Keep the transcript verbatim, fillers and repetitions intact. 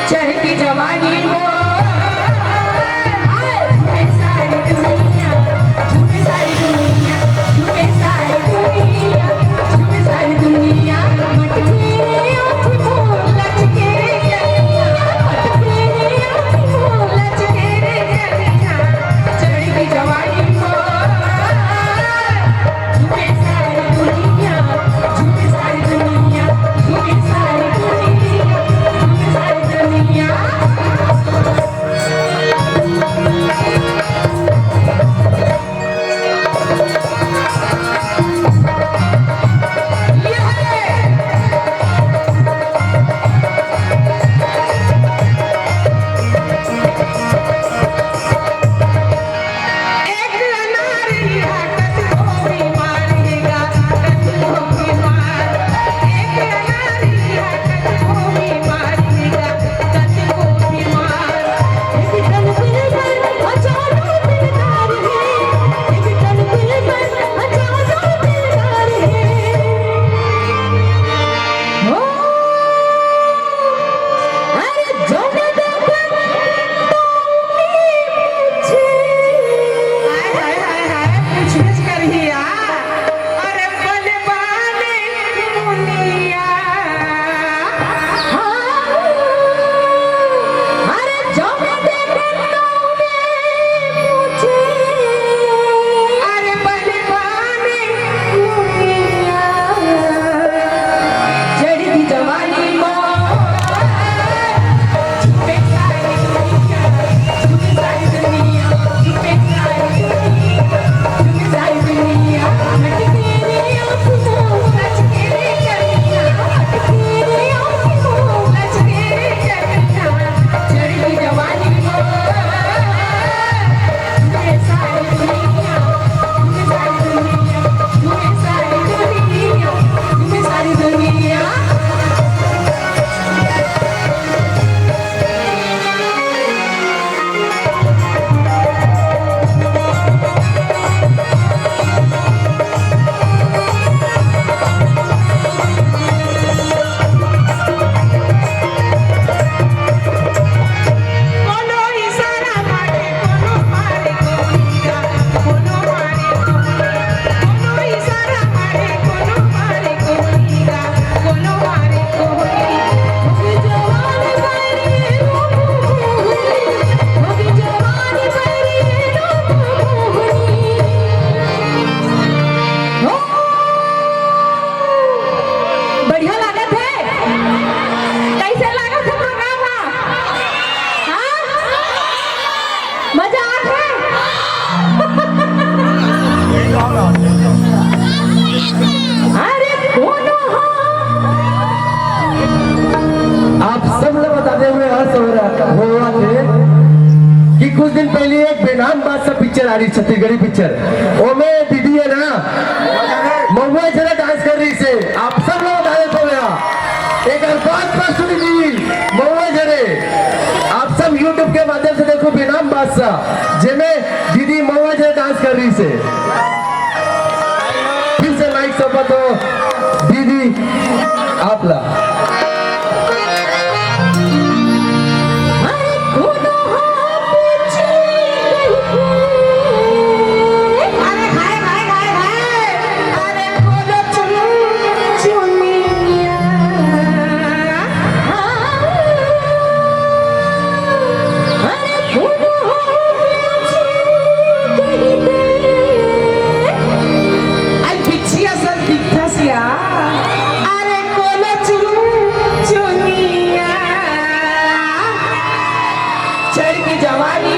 चढ़ के जवानी मोर, हाय, झूमे सारी दुनिया, झूमे सारी दुनिया, झूमे सारी दुनिया, झूमे सारी दुनिया। मटके आँख मोर लचके रे कनिया, मटके आँख मोर लचके रे कनिया। चढ़ के जवानी मोर, झूमे सारी दुनिया, झूमे सारी दुनिया, झूमे सारी दुनिया, झूमे सारी दुनिया। हाय, हाय, हाय, हाय, पूछबेच करही आ। अरे बलवाने मुनिया। हाँ। अरे जब देखे तौने पूछे। अरे बलवाने मुनिया। चढ़ी जवानी मोर। बढ़िया लागत हे। कैसे लागत हे प्रोग्राम हा? हाँ? मजा आत हे? अरे कोनो हा? आप सब ला बताते हुए हर्ष हो रहा, हो रहा थे कि कुछ दिन पहले एक बेनाम बादशाह पिक्चर आ रही, छत्तीसगढ़ी पिक्चर, ओमे दीदी है ना, महुआ झरे डांस कर रही से, आप सब लोग डांस हो गया। एक बार बात पर सुन ली, महुआ झरे। आप सब YouTube के माध्यम से देखो बेनाम बादशाह, जेमे दीदी महुआ झरे डांस कर रही से। फिर से माइक सौंपत हो दीदी आप ला। अरे हाय, हाय, हाय, हाय। अरे बोलो चुनु, चुनिया। अरे बोलो, अरे बिच्छी असन दिखथस या। अरे बोलो चुनु, चुनिया। चढ़ के जवानी